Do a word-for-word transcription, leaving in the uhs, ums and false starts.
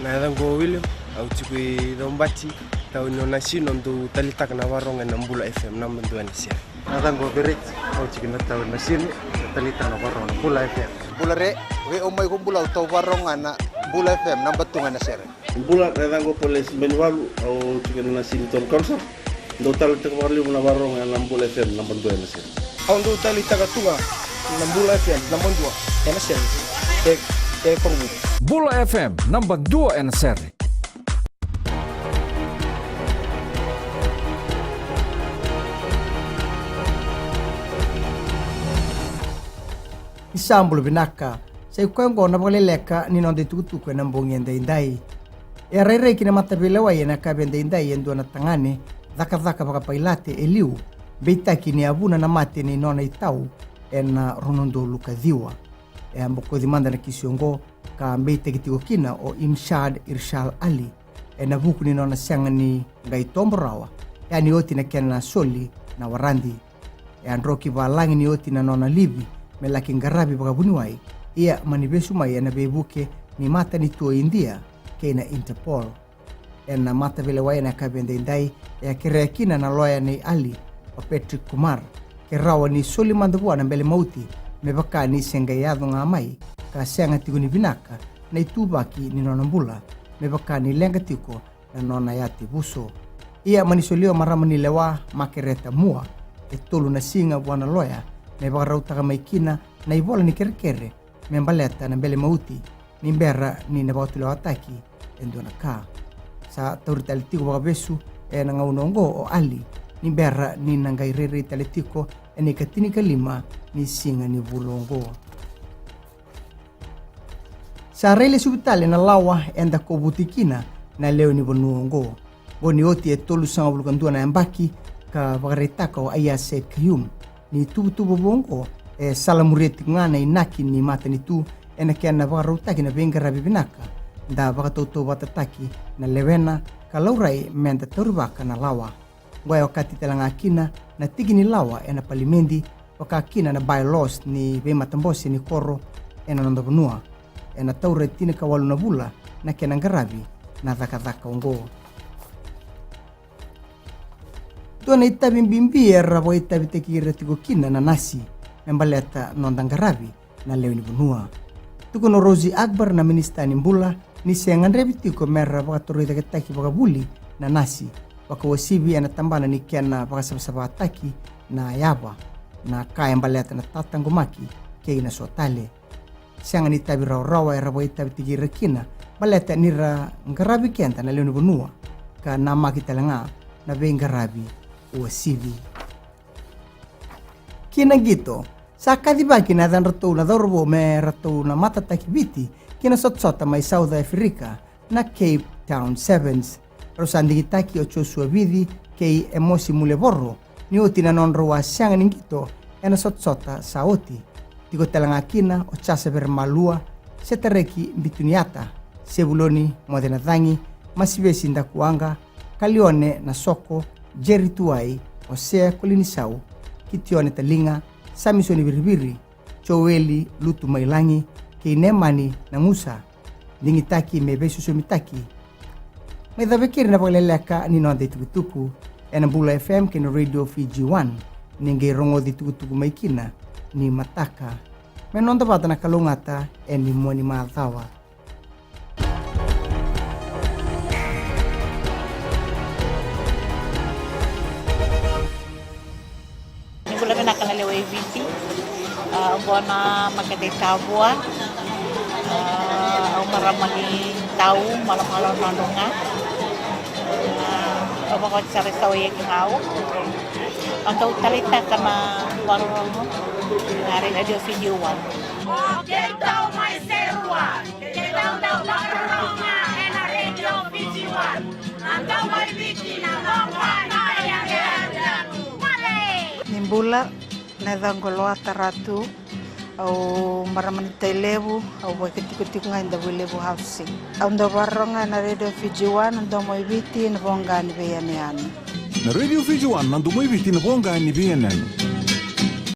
Na yacaqu o William, au tiko i Caubati, tauni o Nasinu, au dau talitaka na varogo ena Bula F M, naba dua ena sere. Na yacaqu o Vereti, au tiko na tauni o Nasinu, talitaka na varogo na Bula F M. Bula re, vei au mai ko Bula, au tau varogo ga na Bula F M, naba tu ga ena sere. Bula, na yacaqu o Polesi Benivalu, au tiko na Nasinu Town Council. Dau talitaka vakalevu na varogo ena Bula F M, naba dua ena sere. Au dau talitaka tu ga na Bula F M, naba dua ena sere. E, e Korovou. Bula F M, naba dua ena sere. Ni sa bula vinaka. Sa i koya oqo na vakaleleka ni noda itukutuku ena bogi edaidai. E a rairai ki na mataveilewai ena yakavi edaidai e dua na tagane cakacaka vakapailate e liu, beitaki ni a vuna na mate ni nona itau ena rua na udolu ka ciwa. E a bokoci mada na kisi oqo ka beitaki tiko kina o Imshad Irshal Ali ena vuku ni nona sega ni qai tobo rawa, e a ni oti na kena soli na waradi. E a droki valagi ni oti na nona livi me laki qaravi vakavuniwai, ia mani vesu mai ena veivuke ni matanitu o Idia kei na Interpol. Ena mataveilewai ena yakavi edaidai, e a kerea kina na loya nei Ali, o Patrick Kumar, ke rawa ni soli mada vua na bele mauti, me vaka ni se qai yaco ga mai ka sega tiko ni vinaka na ituvaki ni nona bula, me vaka ni leqa tiko na nona yatevuso. Ia mani solia o marama ni lewa Makereta Mua e tolu na siga vua na loya me vakarautaka mai kina na ivola ni kerekere me baleta na bele mauti, ni bera ni na vakatulewataki e dua na ka. Sa tauri tale tiko vakavesu ena gauna oqo o Ali, ni bera ni na qai rairai tale tiko ena ikatinikalima ni siga ni vula oqo. Sa rai lesuvi tale na lawa eda kovuti kina na lewe ni vanua oqo. Oqo ni oti e tolusagavulu ka dua na yabaki ka vakaraitaka o Aiyaz Sayed-Khaiyum ni tuvatuva vou oqo e salamuria tiko ga na inaki ni matanitu ena kena vakarautaki na veiqaravi vinaka, da vakatautauvatataki na lewena ka laurai meda taurivaka na lawa. Oqo e okati tale ga kina na tiki ni lawa ena palimedi, vaka kina na bylaws ni veimatabose ni koro ena noda vanua. Ena taura e tinikawalu na vula na kena qaravi na cakacaka oqo. Dua na itavi bibi era vakaitavitaki ira tiko kina na nasi me baleta noda qaravi na lewe ni vanua. Tukuna o Rosy Akbar na minisita ni bula ni se gadrevi tiko mera vakatorocaketaki vakavuli na nasi, vakauasivi ena tabana ni kena vakasavasavataki na yava, na ka e baleta na tataqomaki kei na so tale. Sega ni itavi rawarawa era vakaitavitaki ira kina baleta ni ra qaravi keda na lewe ni vanua ka namaki tale ga na veiqaravi uasivi. Ki na qito, sa kacivaki na yacadratou na cauravou me ratou na matataki Viti ki na sotasota mai South Africa, na Cape Town Sevens. Rau sa digitaki o Joshua Vici kei Emosi Mulevoro ni oti na nodrau a sega ni qito ena sotasota sa oti. Tiko tale ga kina o Jasa Veremalua, Setareki Bituniata, Sevuloni Mocenacagi, Masivesi Dakuwaqa, Kalione Nasoko, Jerry Tuwai, Osea Kolinisau, Kitione Taliga, Samisoni Viriviri, Joeli Lutumailagi kei Nemani Nagusa. Digitaki me veisosomitaki. Mai cava kina na vakaleleka ni noda itukutuku ena Bula F M kei na Radio Fiji One. Ni qai rogoci tukutuku mai kina ni mataka. Me noda vata na kalougata ena mua ni macawa. Ni bula vinaka na lewe i Viti. A, oqo na makete i Tavua. A, au marama ni Tau, Malomalo, Nadroga. A, au vakaoti sara i Sauaiaki ga au. Au dau taleitaka na vakarorogo na Radio Fiji One. O keitou mai Serua. Keitou dau vakarorogo ena Radio Fiji One. Na domo i Viti, na domo i Viti. Ni bula, na yacaqu o Loata Ratu, au marama ni Tailevu, au vakatikotiko ga e Davuilevu Housing. Au dau vakarorogo ena Radio Fiji One, na domo i Viti, na voqa ni veiyanuyanu. Na Radio Fiji One, na domo i Viti, na voqa ni veiyanuyanu.